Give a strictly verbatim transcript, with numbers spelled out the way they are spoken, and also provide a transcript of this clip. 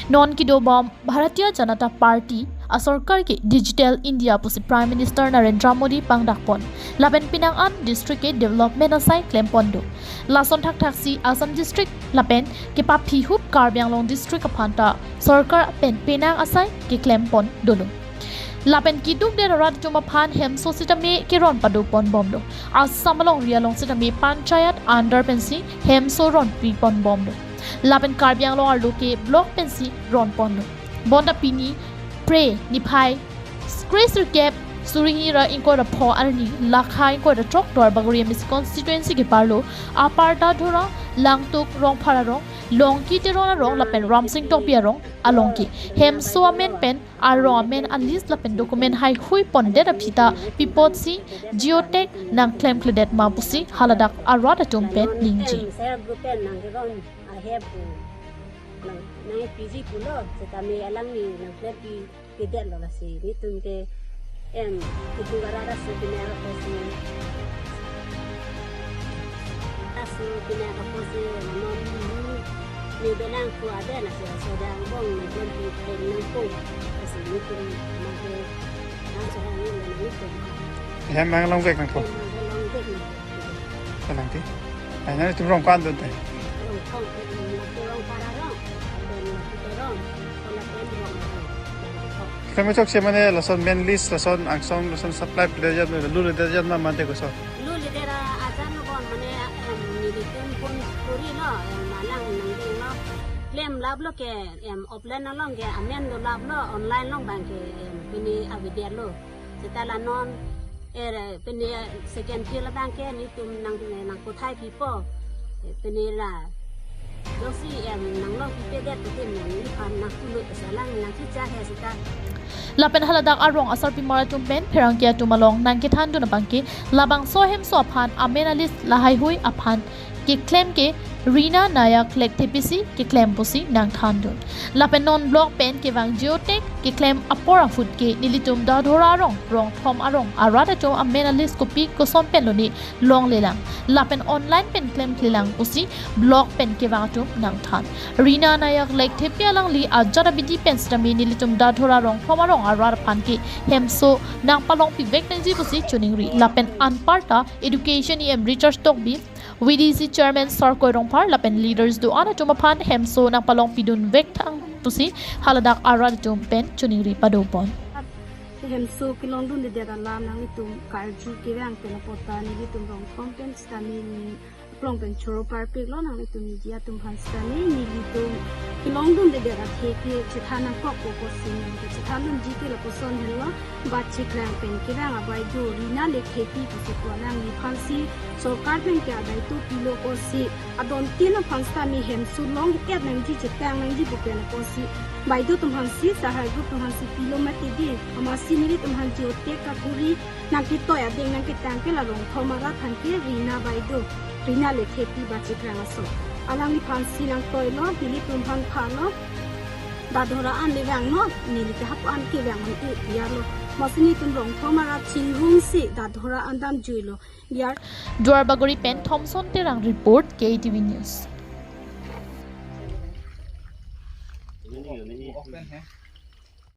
Non kedobom Bharatiya Janata Party asorkar ke Digital India pusi Prime Minister Narendra Modi pangdakpon. Lapen penang an district ke development asai klempon do. Lason thakthaksi Assam district lapen kepaphihup Karbi Anglong district aphan ta sorkar pen penang asai keklempon dolo. Lapen keduk det arat atum aphan hemso sitame keron padopon bomlo. Assam alongri along sitame panchayat under pensi hemso ronpipon bomlo. Lapen Karbi Anglong arlo ke block pensi ronponlo. Bonta pini Phre niphai kresirkep suri hini ra ingkoi ra pho arni lakha ingkoi ra throk Duarbagori M A C constituency keparlo Upper Dadhora, Langtuk, Rongphar arong, Longki Teron arong lapen Ramsing Tokbi arong along ke hemso amen pen arong amen a-list lapen document haihui pondet aphi ta pi apotsi geotag nangklemkledet ma pusi haladak arat atum pen ningje. Em, self group pen nangkeron ahem pu. Nang, nang P G pulo, setame alangli nangklempi kedetlo lasi. Nelitum ke, em, keduk arat si pine arat si. Asu pine arat si, non, ni benang ku ada nasi, so dang bong, ni bong, ni bong, nang ku. Lasi nelitum, mangke, nang so hang ni, nelitum. Hem mang longvek nang ku. Hem mang longvek nang ku. Kalang ti. Ai, nelitum rong ko-an dun te. Rong ko, em, nelitum rong para rong. Don nelitum rong. Kola pen rong. Kami chok se mane lason main list, lason angsong, lason supply pledge, lule pledge ma mante koson. Lule dera ajan lo bon mane, em, nelitum pon kuri lo, em, malang nangding lo. Klem lap lo ke, em, offline along ke amen dolap lo, online along bang ke, em, pini avidya lo. Seta la non, er, pini second phase abang ke nelitum nang, nangkothai pipo. Eh, pini la. Joksi, em, nang lo pipedet putin nang ni pan nang kulut salang nang kicha he seta. Lapen haladak arong asarpimar atum pen pherangke atum along nangkethandun abang ke labangso hemso aphan amen a-list lahaihui aphan keklem ke Rina Nayak Lekthepi si keklem pusi nangthandun. Lapen non block pen kevang geotag keklem apor ahut ke nelitum Dadhora arong, Rongthom arong arat atum amen a-list kopi koson pen lone longlelang. Lapen online pen klemklelang pusi block pen kevang atum nangthan. Rina Nayak Lekthepi alangli ajat abidi pen sitame nelitum Dadhora Rongthom arong arat aphan ke hemso nangpalongpivek nangji pusi choningri. Lapen anparta Education E M Richard Tokbi, V D C Chairman Sarkoi Rongphar lapen leaders do-an atum aphan hemso nangpalongpidunvek tang pusi haladak arat atum pen choningri padopon. Hemso kelongdundedet alam nanglitum karju kevang pen apot ta nelitum Rongthom pen sitame ni aklong pen choro parpiklo, nanglitum media atum aphan sitame nelitum kelongdundedet athe ke chethan nangkokpo pusi neli ke chethandunji ke lapuson henlo. Bachikrang pen kevang abaideo Rina Lekthepi pusi pu alangliphan si sorkar pen ke abaideo pilo pusi adon tin aphan sitame hemso long-et nangji chetang nangji pu pen pusi baideo atum aphan si, self help group atum aphan si pilo mati di. Amatsi nelitum aphan geotag kakuri nangketoi adeng nangketang ke la Rongthom arat aphan ke Rina baideo, Rina Lekthepi Bachikrang aso. Alangliphan si nangtoilo, nelitum aphan phalo. Dadhora an le vangno, neli ke hapu an kevang an e, biar lo. Amatsi nelitum Rongthom arat chingrumsi Dadhora an damjuilo. Biar. Duarbagori pen Thomson Terang report, K T V News.